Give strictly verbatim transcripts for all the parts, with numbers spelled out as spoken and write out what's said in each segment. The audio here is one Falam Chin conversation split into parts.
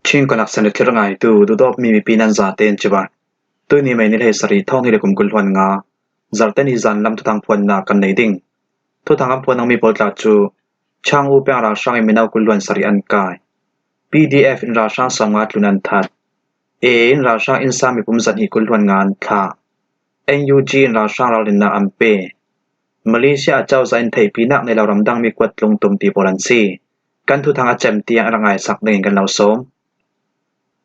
Chin Connection le thlir ngaitu, duhdawtmi mipi nan zate in cibai. Tuni May ni hleisarih, thawng hnih le kum kul hluan nga, Zarhte ni zan lam thuthang phuanna kan nei ding. Thuthang an phuan mi pawl tla cu, Chang U peng ralhrang in mino kul hluan sarih an kai. P D F in ralhrang sawmnga tlun an that. A A in ralhrang innsang mipum zahnih kul hluan nga an thlah. N U G in ralhrang ralrinnak an pe. Malaysia ah cozah in theihpinak nei lo ramdang mi kuat tlung tum ti pawl an si. Kan thuthang a cem tiang a rak ngaisak dingin kan lo sawm.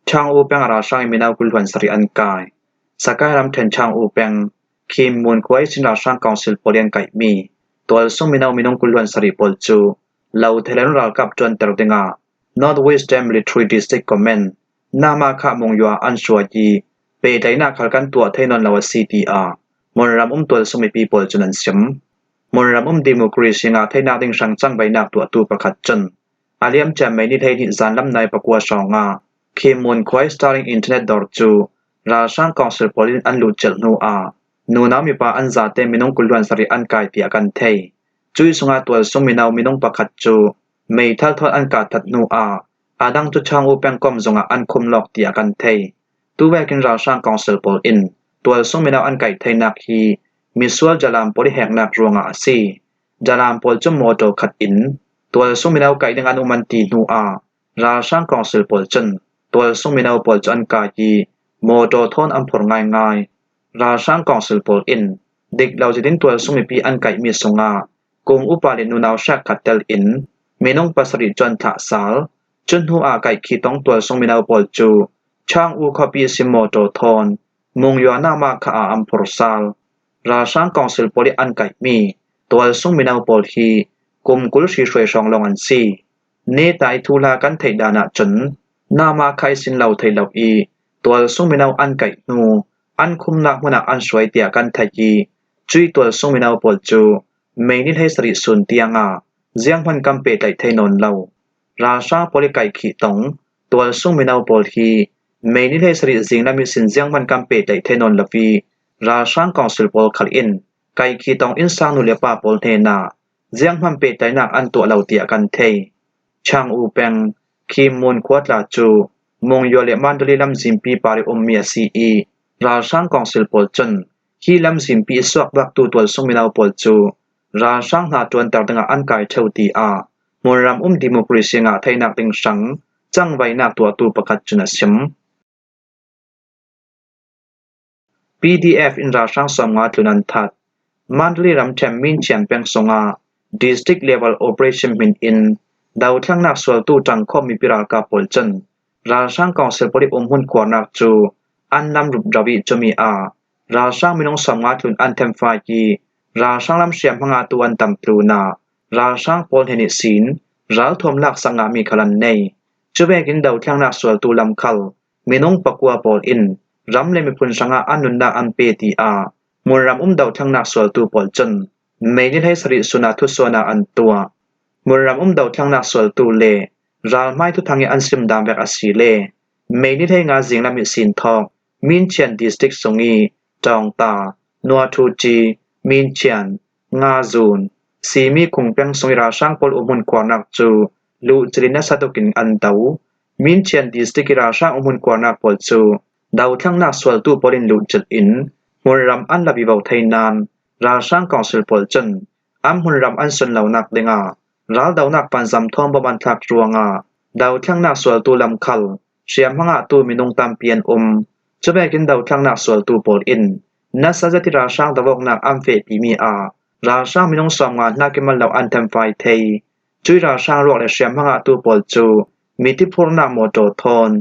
Chang U peng ah ralhrang in mino kul hluan sarih an kai. Sagaing ramṭhen Chang U peng, Khin Mun khua ihsin ralhrang council pawl i an kaihmi tualsung mino minung kul hluan sarih pawl cu lo thei lo in ralkap ṭuanter dingah North West Military District Command, Namakha Mungyua an hruai i, pehtlaihnak khal kan tuah thei nawn lo a si, tiah hmunram um tualsung mipi pawl cun an sim. Hmunram um democracy ngah theinak ding hrang cangvaihnak tuahtu pakhat cun a liamcia May ni hleihnih zanlam nai pakua hrawngah Khin Mun khua i Starlink internet dawr cu ralhrang council pawl in an luhcilh hnu ah nunau mipa an zate minung kul hluan sarih an kai tiah kan thei. Cuih sungah tualsung mino minung pakhat cu meithal thawn an katthat hnu ah a dang cu Chang U peng kawm zongah an khum lawk tiah kan thei. Tuvekin ralhrang council pawl in tualsung mino an kaih theinak hi misual Jalam pawl i heknak ruangah a si. Jalam pawl cu mawṭaw khat in tualsung mino kaih ding an um an ti hnu ah ralhrang council pawl cun tualsung mino pawl cu an kai i mawṭaw thawn an phur ngaingai. Ralhrang council pawl in dik lo zet in tualsung mipi an kaihmi sungah kum upa le nunau hrekkhat tel in minung pasarih cu an thlah sal. Cu hnu ah kaihkhih tong tualsung mino pawl cu Chang U khuapi ihsin mawṭaw thawn Mungyua Namakha ah an phur sal. Ralhrang council pawl i an kaihmi tualsung mino pawl hi kum kul hri hruai hrawng lawng an si. Neta i thuhla kan theih dan ahcun Namakha ihsin lo thei lo i tualsung mino an kaih hnu an khumnak hmun ah an hruai tiah kan theih i cuih tualsung mino pawl cu May ni hleisarih sun tiangah zianghman kan pehtlaih thei nawn lo. Ralhrang pawl i kaihkhih tong tualsung mino pawl hi May ni hleisarih zinglam ihsin zianghman kan pehtlaih thei nawn lo i ralhrang council pawl khal in kaihkhih tong innsang nu le pa pawl hnenah zianghman pehtlaihnak an tuah lo tiah kan thei. Chang U peng, Khin Mun khua tla cu Mungyua le Mandalay lamzinpi par i ummi a si i ralhrang council pawl cun hi lamzinpi i suak baktu tualsung mino pawl cu ralhrang hna ṭuanter dingah an kai ṭheu, tiah hmunram um democracy ngah theinak ding hrang cangvaihnak tuahtu pakhat cun a sim. P D F in ralhrang sawmnga tlun an that. Mandalay ramṭhen Minchian peng sungah district level operation hmin in dothlennak sualtu ṭangkhawm mipi ralkap pawl cun ralhrang council pawl i umhmun khuarnak cu an lam rup rau i cumi ah ralhrang minung sawmnga tlun an themfai i ralhrang lam hriamhma ngahtu an tam tlunah ralhrang pawl hnen ihsin ralthuam laksak ngahmi khal an nei. Cuvekin dothlennak sualtu lam khal minung pakua pawl in ram le miphun hrangah an nunnak an pe, tiah hmunram um dothlennak sualtu pawl cun May ni hleisarih sun ah thusuan ah an tuah. Hmunram um dothlennak sualtu le ralhmai thuthang i an sim dan vek a si le May ni hleinga zinglam ihsin thawk Minchian district sung i Ṭawngta, Nuathuci, Minchian, Ngazun, Simi khungpeng sung i ralhrang pawl umhmun khuarnak cu luhcilh in nasa tukin an do. Minchian district i ralhrang umhmun khuarnak pawl cu dothlennak sualtu pawl in luhcilh in hmunram an la vivo thei nain ralhrang council pawl cun an hmunram an sun lonak dingah raldonak vanzam thawng bawm an thlak ruangah dothlennak sualtu lam khal hriamhma ngahtu minung tampi an um. Cuvekin dothlennak sualtu pawl in nasa zet i ralhrang doawknak an fehpimi ah ralhrang minung sawmnga hnakim an lo an themfai thei. Cuih ralhrang ruak le hriamhma ngahtu pawl cu mitiphurnak mawṭaw thawn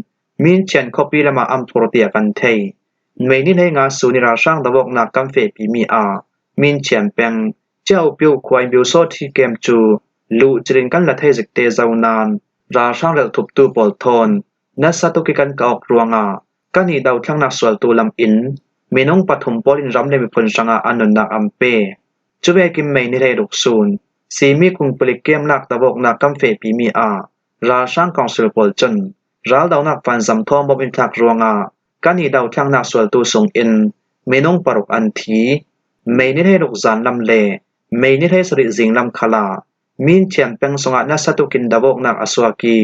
Minchian khuapi lamah an phur tiah kan thei. May ni hleinga sun i ralhrang doawknak kan fehpimi ah Minchian peng Ciaupiu khua in Biusawthi kem cu luhcilh in kan la thei zik te zo nain ralhrang relthuptu pawl thawn nasa tuk i kan ka awk ruangah kan i dothlennak sualtu lam in minung pathum pawl in ram le miphun hrangah an nunnak an pe. Cuvekin May ni hleiruk sun Simi khungpalik kemlak doawknak kan fehpimi ah ralhrang council pawl cun raldonak vanzam thawng bawm in thlak ruangah kan i dothlennak sualtu sungin minung paruk an thi. May ni hleiruk zanlam le May ni hleisarih zinglam khalah Minchian peng sungah nasa tukin doawknak a suak i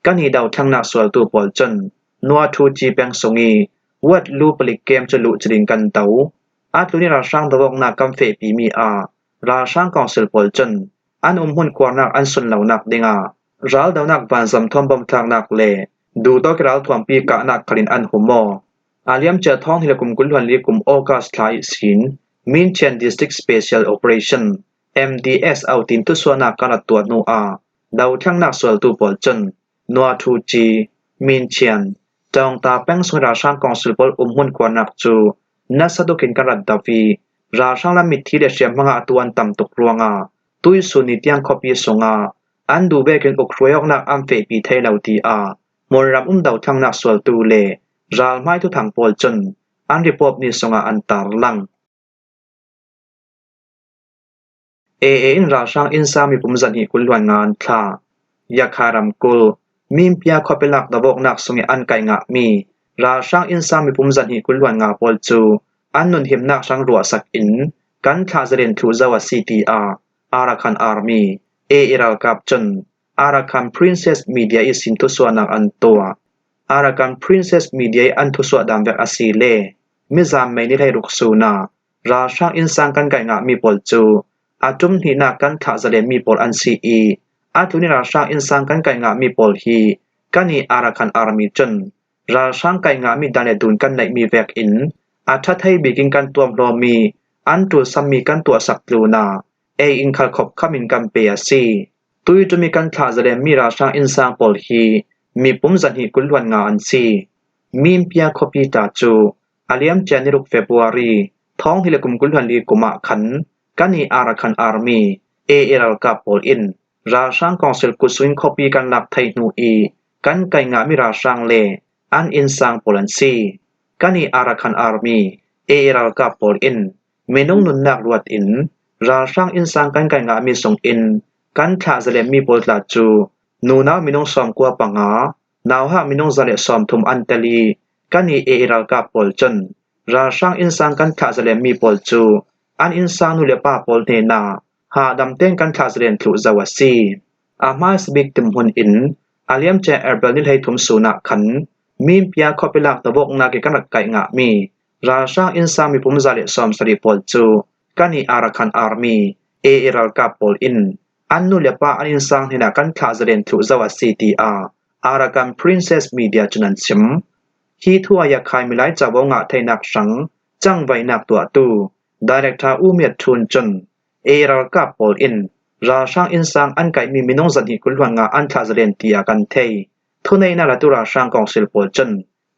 Kan i dothlengnak sualtu pawl cun Nuathuci peng sung i Wat Lu palik kem cu luh cilin kan do. A tlun i ralhrang dovawknak kan fehpimi ah ralhrang kawngsil pawl cun an umhmun kuarnak an sunlonak dingah raldonak vanzam thawn bomthlaknak le duhtawk i ralthuampi kahnak khalin an hum aw. A liamcia thawng hnih le kum kul hluan li kum August thla ihsin Minchian District Special Operation, M D S O, tin thusuahnak kan rak tuah hnu ah dothlengnak sualtu pawl cun Nuathuci, Minchian, Tawngta peng sung i ralhrang kawngsil pawl umhmun kuarnak cu nasa tukin kan rak do i ralhrang lam mitthi le hriamhma ngahtu an tam tuk ruangah tuisun ni tiang khuapi sungah an duh vekin ukhruai awknak an fehpi thei lo, tiah hmunram um dothlengnak sualtu le ralhmai thuthang pawl cun an report ni sungah an tarlang. A A in ralhrang innsang mipum zahnih kul hluan nga an thlah. Yakhai ramkulh Minpia khuapi lak dovawknak sung i an kaih ngahmi ralhrang innsang mipum zahnih kul hluan nga pawl cu an nunhimnak hrang ruahsak in kan thlah zalen thluh zo a si, tiah Arakan Army, A A ralkap cun Arakan Princess Media ihsin thusuahnak an tuah. Arakan Princess Media i an thusuah dan vek a si le mizan May ni hleiruk sun ah ralhrang innsang kan kaih ngahmi pawl cu a ṭum hnihnak kan thlah zalenmi pawl an si i a tlun i ralhrang innsang kan kaih ngahmi pawl hi kan i Arakan Army cun ralhrang kaih ngahmi dan le dun kan neihmi vekin a ṭha thei bikin kan tuamhlawmi an ṭulsammi kan tuahsak tlunah ei in khal khopkham in kan pe a si. Tuiṭum i kan thlah zalenmi ralhrang innsang pawl hi mipum zahnih kul hluan nga an si. Minpia khuapi tla cu a liamcia ni ruk February thawng hnih le kum kul hluan li kum ah khan kan i Arakan Army, A A ralkap pawl in ralhrang kawngsil kut sungin khuapi kan lak thei hnu i kan kaih ngahmi ralhrang le an innsang pawl an si. Kan i Arakan Army, A A ralkap pawl in minung nunnak ruat in ralhrang innsang kan kaih ngahmi sungin kan thlah zalenmi pawl tla cu nunau minung sawmkua panga, nauhak minung za le sawmthum an tel i kan i A A ralkap pawl cun ralhrang innsang kan thlah zalenmi pawl cu an innsang nu le pa pawl hnenah hahdam tein kan thlah zalen thluh zo a si. A hmaisa bik timhmun in a liamcia April ni hleithum sun ah khan Minpia khuapi lak dovawknak i kan rak kaih ngahmi ralhrang innsang mipum za le sawmsarih pawl cu kan i Arakan Army, A A ralkap pawl in an nu le pa an innsang hnenah kan thlah zalen thluh zo a si, tiah Arakan Princess Media cun an chim. Hi thu ah Yakhai milai covo ngah theinak hrang cangvainak tuahtu Director U Miat Thun cun A A ralkap pawl in ralhrang innsang an kaihmi minung zahnih kul hluan nga an thlah zalen tiah kan thei. Thuneihnak latu ralhrang kawngsil pawl cun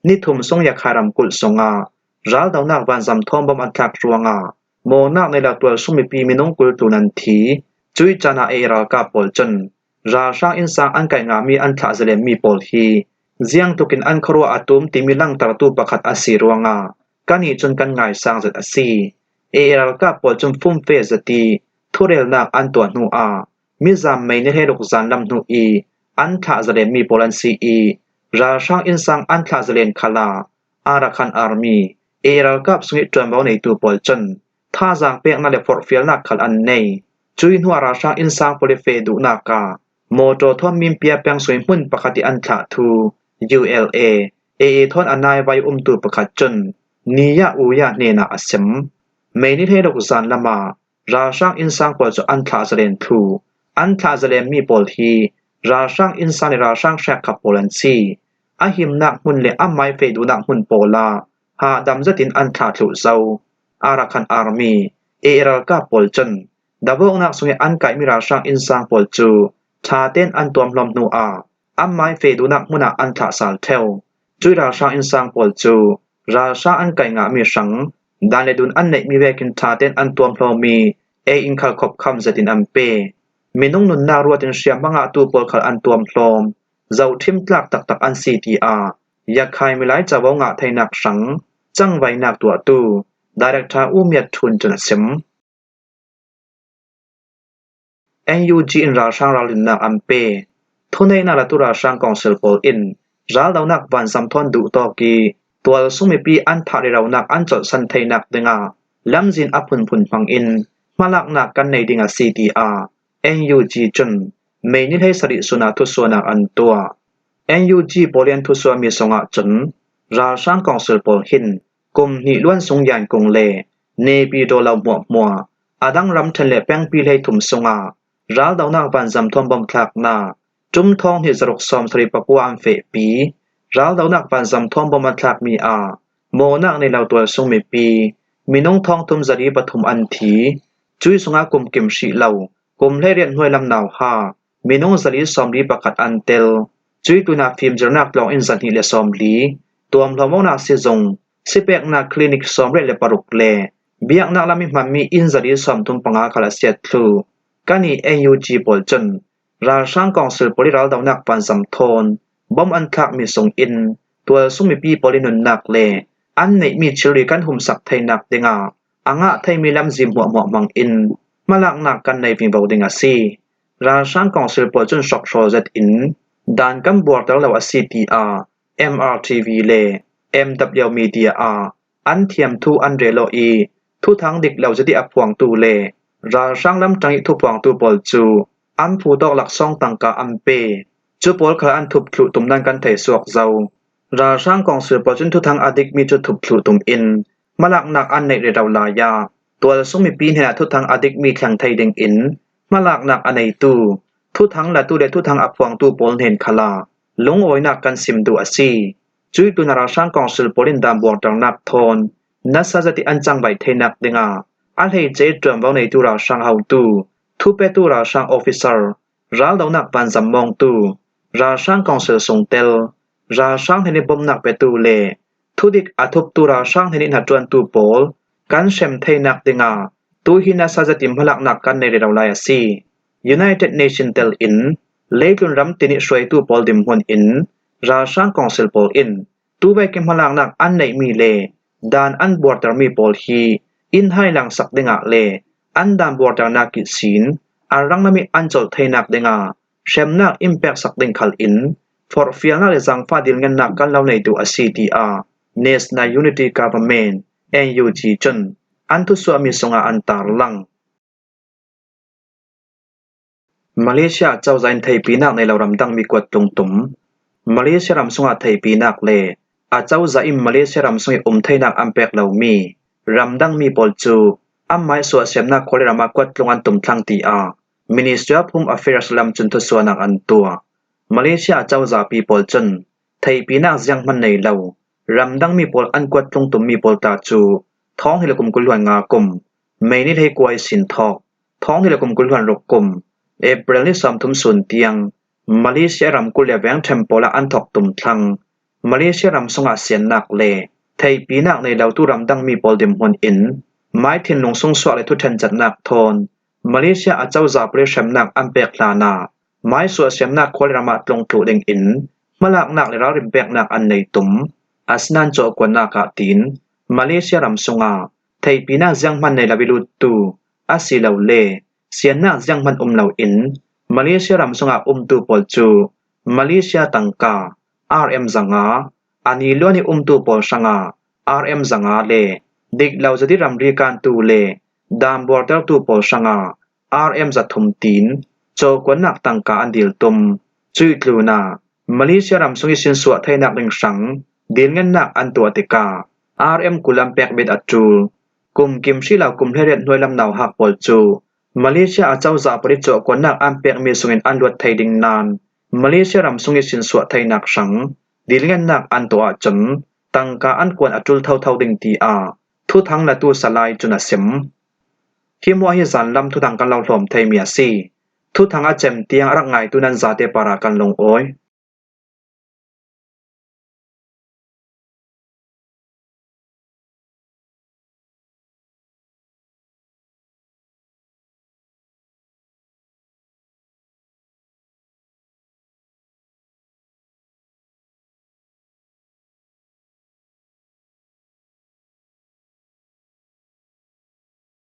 ni thum sung Yakhai ramkulh sungah raldonak vanzam thawn bom an thlak ruangah mawhnak nei lo tualsung mipi minung kul tlun an thi. Cuih caan ah A A ralkap pawl cun ralhrang innsang an kaih ngahmi an thlah zalenmi pawl hi ziangtukin an khuaruah a tum timi langtertu pakhat a si ruangah kan i cun kan ngaisang zet a si. A A ralkap pawl cun fumfe zet i thurelnak an tuah hnu ah mizan May ni hleiruk zanlam hnu i an thlah zalenmi pawl an si i ralhrang innsang an thlah zalen khal ah Arakan Army, A A ralkap sung i ṭuanvo neitu pawl cun thazaang peknak le forhfialnak khal an nei. Cuih hnu ah ralhrang innsang pawl i feh duhnak ah mawṭaw thawn Minpia peng sung i hmun pakhat i an thlah thu U L A, A A thawn a naivai umtu pakhat cun Niya Uya hnenah a sim. May ni hleiruk zanlam ah ralhrang innsang pawl cu an thlah zalen thluh. An thlah zalenmi pawl hi ralhrang innsang le ralhrang hrekkhat pawl an si. A himnak hmun le amai feh duhnak hmun pawl ah hahdam zetin an thlah thluh zo. Arakan Army, A A ralkap pawl cun dovawknak sung i an kaihmi ralhrang innsang pawl cu ṭha tein an tuamhlawm hnu ah amai feh duhnak hmun ah an thlah sal ṭheu. Cuih ralhrang innsang pawl cu ralhrang an kaih ngahmi hrang dan le dun an neihmi vekin ṭha tein an tuamhlawm i ei in khal khopkham zetin an pe. Minung nunnak ruat in hriamhma ngahtu pawl khal an tuamhlawm. Zohṭhim tlak taktak an si, tiah Yakhai milai covo ngah theinak hrang cangvainak tuahtu Director U Miat Thun cun a sim. N U G in ralhrang ralrinnak an pe. Thuneihnak latu ralhrang kawngsil pawl in raldonak vanzam thawn duhtawk i tualsung mipi an thah reronak an colhsan theinak dingah lamzin a phunphun hmangin hmalaknak kan nei ding a si, tiah N U G cun May ni hleisarih sun ah thusuahnak an tuah. N U G pawl in an thusuahmi sungah cun ralhrang kawngsil pawl hin kum hnih luan sung Yankung le Naypyidaw lo hmuahhmuah a dang ramṭhen le pengpi hlei thum sungah raldonak vanzam thawn bom thlaknak ṭum thawng hnih zaruk sawm sarih pakua an fehpi. Raldonak vanzam thawn bom an thlakmi ah mawhnak nei lo tualsung mipi minung thawng thum zali pathum an thi. Cui sungah kum kim hrih lo kum hleiriat hnuai lam nauhak minung zali sawmli pakhat an tel. Cui tlunah fimzirnak tlawng inn zahnih le sawmli, tuamhlawm awknak sizung, sipeknak clinic sawmriat le paruk le biaknak lam ih hmanmi inn zali sawmthum panga khal a siat thluh. Kan i N U G pawl cun ralhrang kawngsil pawl ih raldonak vanzam thawn bom an thlakmi sungin tualsung mipi pawl ih nunnak le an neihmi thilri kan humsak theinak dingah a ngah theimi lamzin hmuahhmuah hmangin hmalaknak kan nei vingvo ding a si. Ralhrang kawngsil pawl cun hrawkhrawl zetin dan kan buarter lo a si, tiah M R T V le M W media ah an thiam thu an rel aw ih, thuthang dik lo zet ih a phuangtu le ralhrang lamṭang ih thuphuangtu pawl cu an phut awk laksawng tangka an pe. Cu pawl khal an thup thluh tum nan kan thei suak zo. Ralhrang kawngsil pawl cun thuthang a dikmi cu thup thluh tum in hmalaknak an neih rero lai ah tualsung mipi hnenah thuthang a dikmi thleng thei dingin hmalaknak a neitu, thuthang latu le thuthang a phuangtu pawl hnen khalah lungawinak kan sim duh a si. Cui tlunah ralhrang kawngsil pawl in dan buarternak thawn nasa zet ih an cangvaih theinak dingah a hleice ṭuanvo neitu ralhrang hotu, thupetu ralhrang officer, raldonak vanzam mawngtu, ralhrang kawngsil sungtel, ralhrang hnenih bomnak petu le thudik a thuptu ralhrang hnenih hnaṭuantu pawl kan hrem theinak dingah tu hi nasa zetin hmalaknak kan nei rero lai a si. United Nation telin leitlun ram tin ih hruaitu pawl dinhmun in ralhrang kawngsil pawl in tu vekin hmalaknak an neihmi le dan an buartermi pawl hi in hai langsak dingah le an dan buarternak ihsin a ranglam ih an colh theinak dingah hremnak in peksak ding khal in forhfialnak le zaangfah dilngennak kan lo nei duh a si, tiah National Unity Government, N U G, cun an thusuahmi sungah an tarlang. Malaysia cozah in theipinak nei lo ramdangmi kuat tlung tum. Malaysia ram sungah theipinak le a cozah in Malaysia ram sungih um theinak an pek lomi ramdangmi pawl cu anmai suahsiamnak khual le ram ah kuat tlung an tum thlang, tiah Ministry of Home Affairs lam cun thusuahnak an tuah. Malaysia a cozahpi pawl cun theipinak zianghman nei lo ramdangmi pawl an kuat tlung tummi pawl tla cu thawng hnih le kum kul hluan nga kum, May ni hleikua ihsin thawk, thawng hnih le kum kul hluan ruk kum, April ni sawmthum sun tiang Malaysia ramkulh le veng ṭhen pawl ah an thawk tum thlang. Malaysia ram sungah siannak le theipinak nei lotu ramdangmi pawl dinhmun in mai thinlung sungsuak le thuṭhenzetnak thawn Malaysia a cozah pawl ih hremnak an pek hlanah mai suahsiamnak khual le ram ah tlung thluh dingin hmalaknak le ralrin peknak an nei tum. Asinain cawhkuannak ah tiin Malaysia ram sungah theipinak zianghman nei lo ih luttu asilole siannak zianghman um loin Malaysia ram sungah umtu pawl cu Malaysia tangka R M zanga, a ni luan ih umtu pawl hrangah R M zanga le dik lo zet ih ramri kantu le dan buartertu pawl hrangah R M zathum tiin cawhkuannak tangka an dil tum. Cuih tlunah Malaysia ram sung ihsin suah theinak ding hrang dilngennak an tuah tikah R M kul an pek bit a ṭul. Kum kim hrih lo kum hleiriat hnuai lam nauhak pawl cu Malaysia a cozah pawl ih cawhkuannak an pekmi sungin an luat thei ding nain Malaysia ram sung ihsin suah theinak hrang dilngennak an tuah ahcun tangka an kuan a ṭul thotho ding, tiah thuthang latu Salai cun a sim. Hi hmuah hi zanlam thuthang kan lo hlawm theimi a si. Thuthang a cem tiang a rak ngaitu nan zate parah kan lungawi.